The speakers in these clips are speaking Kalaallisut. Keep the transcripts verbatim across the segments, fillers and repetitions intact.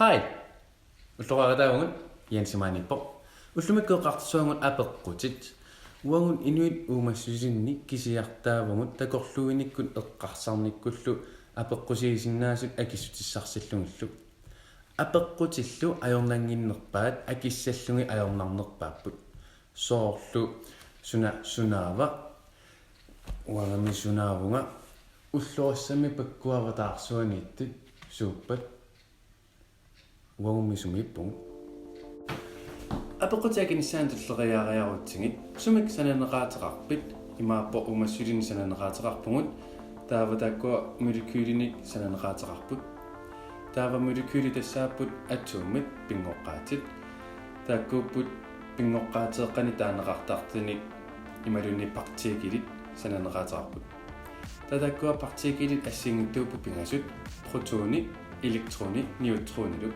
Hej! Ulloriaqataavugut, Jensi maaniippoq. Ullumikkut eqqartussaavugut apeqqutit. Uagut inuit uumassusilinnik kisiartaavugut takorluuinikkut eqqarsarnikkullu apeqqusiisinnaasut akissutissarsiorlugillu. Apeqqutillu ajornannginnerpaat akissallugit ajornarnerpaapput. Soorlu suna sunaava, uangami sunaavunga, ullorissami pakkua avataarsuaniittut suuppat, uagummi sumiippugut. Apeqqutit akinissaannik tulleriiaariarutsigit, sumik sananeqaateqarpit? Imaappoq uumassusilinnik sananeqaateqarpugut, taava taakkua molekylinik sananeqaateqarput. Taava molekylit tassaapput atomit, pinngoqqaatit. Taakkuupput pinngoqqaateeqqanik taaneqartartunik imaluunniit partikilit sananeqaateqarput. Taava taakkua partikilit assigiinngitsuupput pingasut: protoni, elektroni, neutronilu.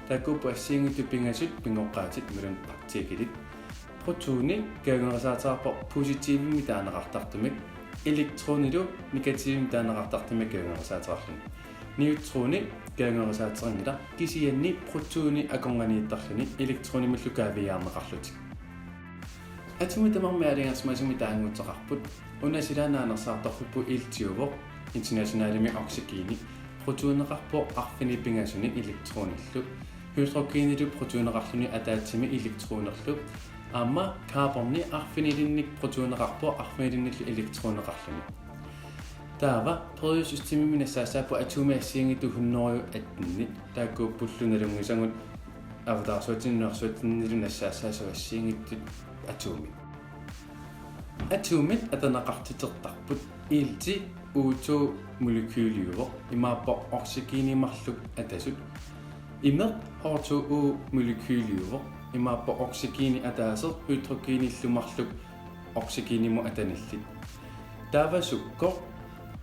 Taakkuupput assigiinngitsut pingasut pinngoqqaatit imaluunniit partikilit. Protoni kajungerisaateqarpoq positivimik taaneqartartumik, elektronilu negativimik taaneqartartumik kajungerisaateqarluni. Neutroni kajungerisaateqanngilaq, kisianni protoni akornanniittarluni elektronimillu kaaviiaarneqarlutik. Atomit tamarmik aalajangersimasumik taanngutseqarput. Una silaannaannersaartorpippu iltiuvoq, internationalimik oxygeni. Protoneqarpoq arfineq-pingasunik elektronillu. Hydrogenilu protoneqarluni ataatsimi elektronerlu. Aamma carboni arfinilinnik protoneqarpoq arfinilinnillu elektroneqarluni. Taava periodistsystemimi nassaassaapput atomit assigiinngitsut hundrede og atten. Taakkuuppullu nalunngisagut avataarsuatsinni nunarsuatsinnilu nassaassaasut assigiinngitsut atomit. Atomit ataneqartitertarput. Ilti O to molekyliuvoq, imaappoq oxygeni marluk atasut. Imeq H to O molekyliuvoq, imaappoq oxygeni ataaseq hydrogenillu marluk oxygenimut atanillit. Taava sukkoq,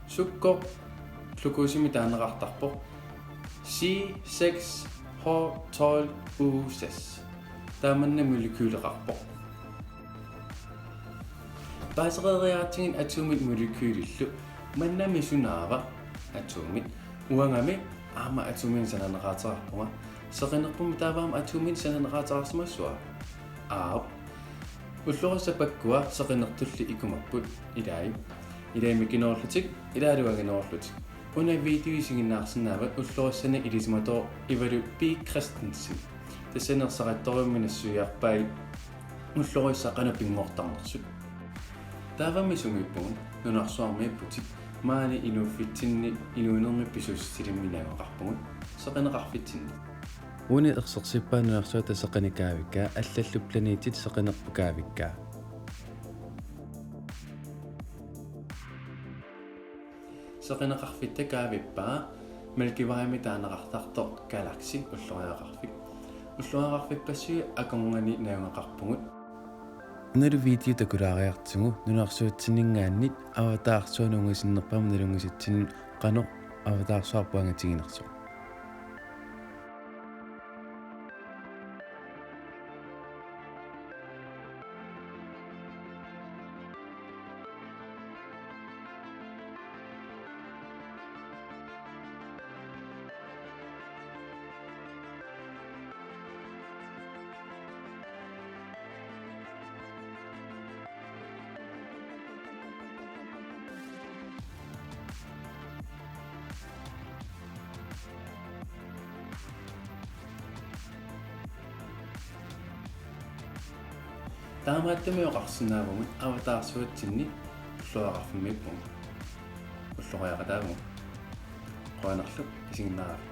sukkoq glukosemik taaneqartarpoq C seks H tolv O seks. Taamanna molekyleqarpoq. Paasereeriaratsigit atomit molekylillu. Mannami sunaava? Atomit. Uangami aamma atominik sananeqaateqarpunga. Seqinerpummi taava aamma atominik sananeqaateqarsimassava? Aap. Ullorissat pakkua seqinertulli ikumapput. Ilai. Ilai mikinerullutik, ilaalu anginerullutik. Una video isiginnaarsinnaavat ullorissani ilisimatooq Ivalu B. Christensen. Tassani ersaqattorujussuarmik nassuiarpai ullorissat qanoq pinngortarnersut. Taavami sumiippugut, nunarsuarmiipputit, maani inuuffitsinni inuunermi pisuussutilimmik najugaqarpugut, seqineqarfitsinni. Uani ersersippaa nunarsuatta seqineq kaavikkaa, allallu planetit seqinerput kaavikkaa. Seqineqarfitta kaavippaa Mælkevejimik taaneqartartoq galaksi ulloriaqarfik. Ulloriaqarfippassuit akornanni najugaqarpugut. Unalu video takulaariartigu nunarsuatsinninngaanniit avataarsuanut ungasinnerpaamik nalunngisatsinnut qanoq avataarsuarput angitiginersoq. Taamaattumik oqarsinnaavugut avataarsuatsinni ulloriaqarfimmiippugut. Ulloriaqataavugut. Qujanarlu isiginnaaravit.